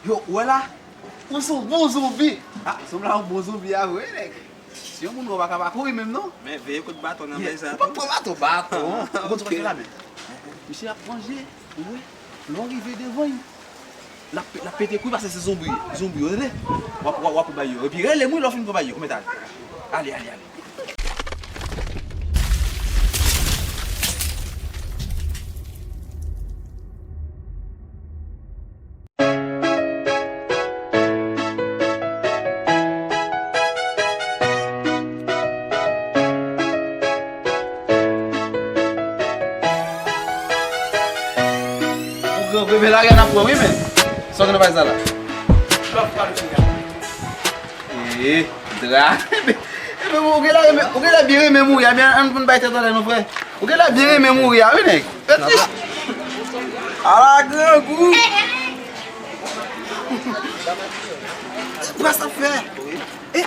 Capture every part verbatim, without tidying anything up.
Yo, ou wè la? Ou se yon bon zonbi. Ah, sanble yon bon zonbi a vre, nèg. Si yon moun wè w pa ka pa kouri menm, non. Men veye kout baton nan bay sa tou. Ou pa pran baton, baton. Ou konn sa w ap fè la, men. Misye ap manje, ou wè. Lè w rive devan l, l ap, l ap pete kouri paske se zonbi, zonbi yo, tande? W ap, w ap, w ap bay yo. Epi rele m, wi, lè w fin pran bay yo. Ou mèt ale. Ale, ale, ale. Ou gen vrè lagè n ap pran, wi, men. Sa w gen nan bay sa la? Ee, dra. Epi ou genlè renmen, ou genlè byen renmen mouri a, men ann, ann bay tèt anlè non, frè. Ou genlè byen renmen mouri a, wi, nèg. Ala grangou. Sa sa fè? E.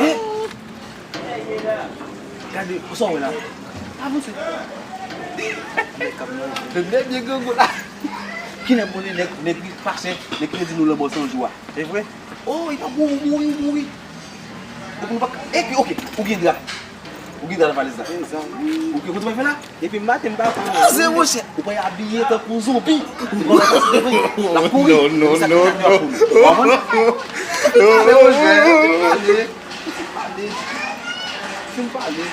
E. Gade, ou sa w wè la? Avanse. Nèg byen grangou la. Kilè moun li, nèg, nèg li fache, nèg ki te di nou lanmò san jou a. Se vre? Oh, li pa pou ou mouri, ou mouri. Ou pa, epi, oke, ou gen dra. Ou gen dra nan valiz la. Mezanmi. Ou gen kote w fè la? Epi maten m pa pran. Ah, se monchè. Ou pa abiye tankou zonbi. Ou pa abiye tankou zonbi. L ap kouri. Non, non, non, non. Ou konprann? Fin pale, monchè. Fin pale. Fin pale.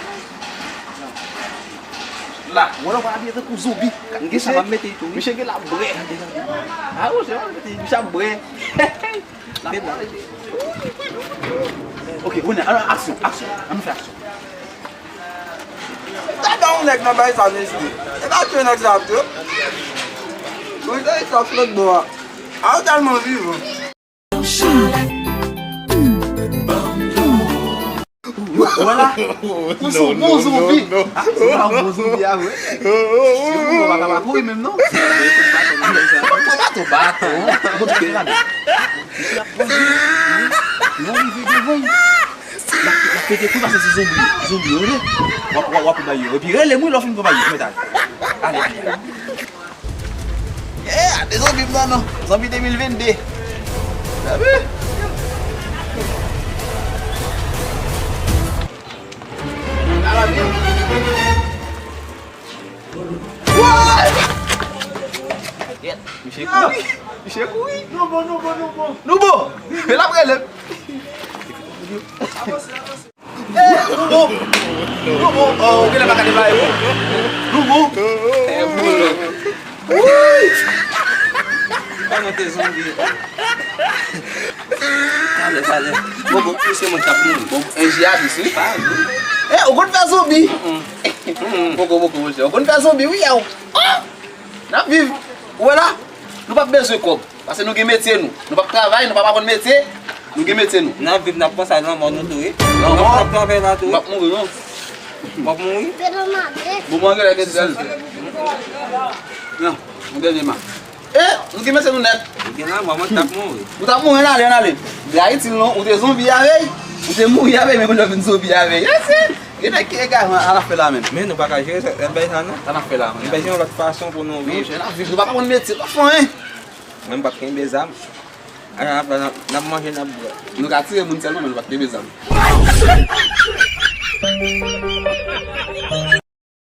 La, ou wè la, ou pa abiye tankou zonbi. Misye, misye gen la brè. Ah, monchè, misye ap brè. Ok, kounye a, aksyon, aksksyon. Ann nou fè aksyon. Ta ba yon nèg nan bay sa, mesye. E pa tchwe nèg sa ap tchwe. Wi, nèg sa flot bò a. A, ou tèlman vivan. Vwala. Ou se yon bon zonbi. Ah, se pa yon bon zonbi a vre. Si yon moun pa ka pa kouri menm non. Baton, baton, baton. Ou konn sa k fè la menm. Misye ap pran. Lè w rive devan l, l ap, l ap pete kouri paske se zonbi, zonbi yo, tande? W ap, w ap, w ap bay yo. Epi rele m wi lè w fin pran bay yo. Ou mèt ale. Ale, ale, ale. Eh, a de zonbi m nan non. Zonbi de mil vennde. Sabi? Ala vin. Woy! Misye kouri. Misye kouri. Nou bon, nou bon, nou bon. Nou bon. E l ap rele m. Eh, nou bon. Nou bon. Oh, ou genlè pa ka demare, wi. Nou bon. Eh, boulò. Woy! Pa monte zonbi. Talè, talè. Bon, bon, misye mwen k ap mouri. Bon, en jihadis, wi. Pa vre. Eh, ou konn fè zonbi? Mm, mm. Poko, poko, monchè. Ou konn fè zonbi, wi, yow. Oh! N ap viv. Ou wè la? Nou p ap bezwen kòb. Paske nou gen metye nou. Nou p ap travay, nou p ap aprann metye. Nou gen metye nou. N ap viv, n ap panse a lanmò nou tou, wi. Lanmò? N ap travay la tou, wi. Nou p ap mouri, non. W ap mouri? Bon, mwen genlè gen sèl. Non, yon dènye ma. Eh, nou gen mesye nou nèt. Ou gen la, mwen, mwen t ap mouri. Ou t ap mouri, ann ale, ann ale. Li pa itil non, ou te zonbi avè l. Ou te mouri avè l, men kounye a w vin zonbi avè l. Yes, sir. Gen nèg ki egare, an, an afè la menm. Men nou pa ka jere sa, ann bay sa non. Sa n ap fè la, ann bay yon lòt fason pou nou viv. Non, monchè, n ap viv, nou pa ka konn metye, nou p ap fè anyen. Mwen, m p ap kenbe zam. Ala, n ap, n ap, n ap manje, n ap bwè. Nou ka tire moun sèlman, men nou p ap kenbe zam.